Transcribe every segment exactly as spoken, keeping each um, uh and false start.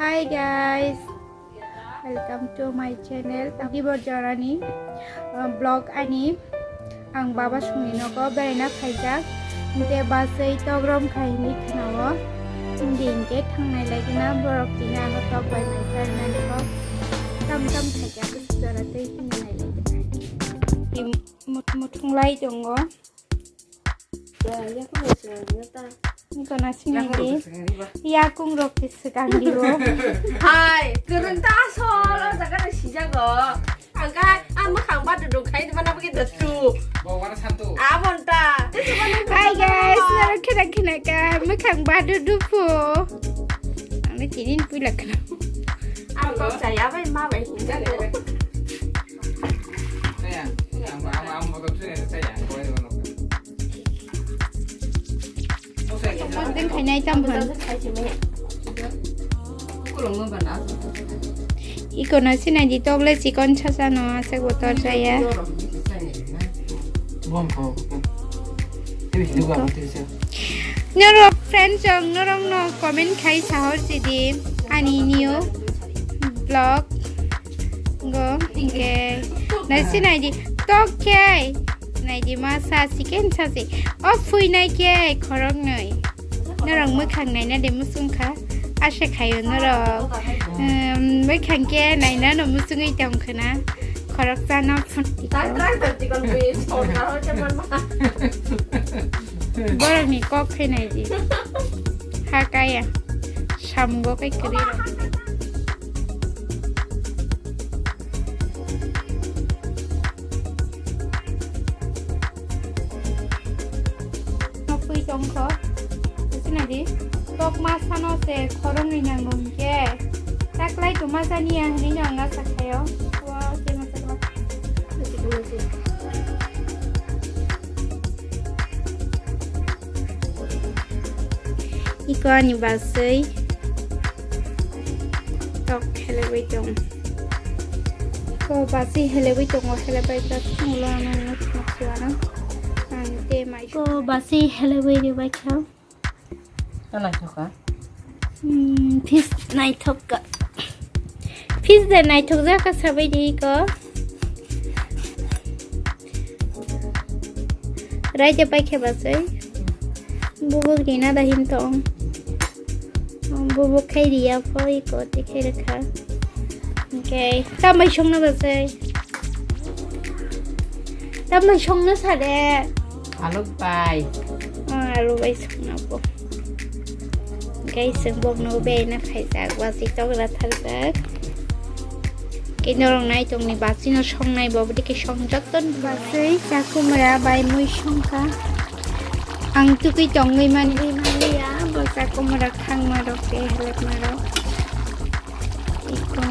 Hi guys, welcome to my channel. Gibor jorani, uh, vlog ani. Ang baba songni nogo beraina phaijak. Hingke basui tokrom khaini khnao. Hindi hingke thangnai lagina borok tini ano tok bai mai charnani kok. Tam tam khaikha bwswk jora tei hini nai lagina. Mut-, muthunglai tongo. Iko na sinai di. Yakung rok ti swkang di bo. Hai, kwrwng ta asol, o jaga no sijago. Ang ka, ang mwkhang ba duduk khai di mana bagi datu. Abon ta. Hi guys, nara khena khena ka, mwkhang ba dudu pho. Ang tini puila khena. Ang kok chaya bai ma bai hinda. Tei ang, ang, ang, ang motor train tei ang koi no. Din khainai tam phan. Iko no sinai di togle chikon chasa no asek botor jaya. Bom ko. Tei bisi duga mo tei se. Norok friend chong norok no comment khai sahor sidi ani new vlog go hingke nasi nai di tok khe nai di masa chicken sasi o phui nai khe khorok noi norok mwkhang nai na de musung kha ase khayo norok mwkhang khe nai na no musungui tong khna khorok chana phun. Borokni kok khe nai di. Ha kaya. Samungo kai kwrwi rok. Nopui tongkho. Sinai di. Tok ma sano se khoroknwi nango hwnkhe. Taklai tuma sani ya hwnwi no ang asa khayo. Wa, se ma sakla. Iko ani basui tok helebui tong. Iko basui helebui tongo, helebai ta thanglo ano nuknuk siwano. Ang te mai. Iko basui helebui ribai kha. Naithok kha. Hmm, fish naithok kha. Fish de naithok jak kha sabai di ko. Rai de pai khe basui. Bubuk rina da hin tong. Bubuk khai riya pho iko te khai rakha. Okay, tamai songna basui. Tamai songna sade. Alu bai. Oh, alu bai songna bo. Guys, chwng bokno beraina phaijak, basui togra tharjak. Khe norok nai tongni basui no songnai bo, bwdike songjak ton. Basui chakumra bai mui songkha. Ang tugui tongwi manwi manliya, bo chakumra khangma rok tei helekma rok. Iko.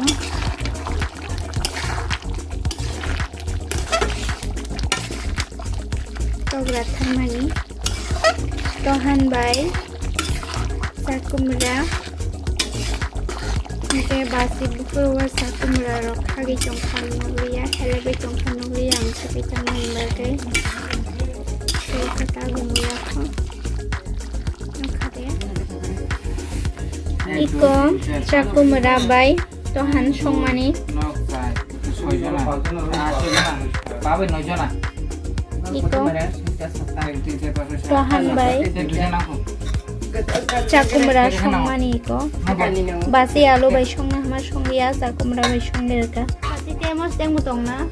Togra thangmani. Tohan bai. Chakumra. Hingke basi bukur o chakumra rok khagwi tongkha nukliya, helebwi tongkha nukliya, ang sabai tongmani bagwi. Tei khe tabuk muya kho. Nukha de. Iko chakumra bai tohan songmani. Iko tohan bai chakumra songmani iko. Basi alu bai songna hama songliya chakumra bai songlerka. Basi temos tengmo tongna.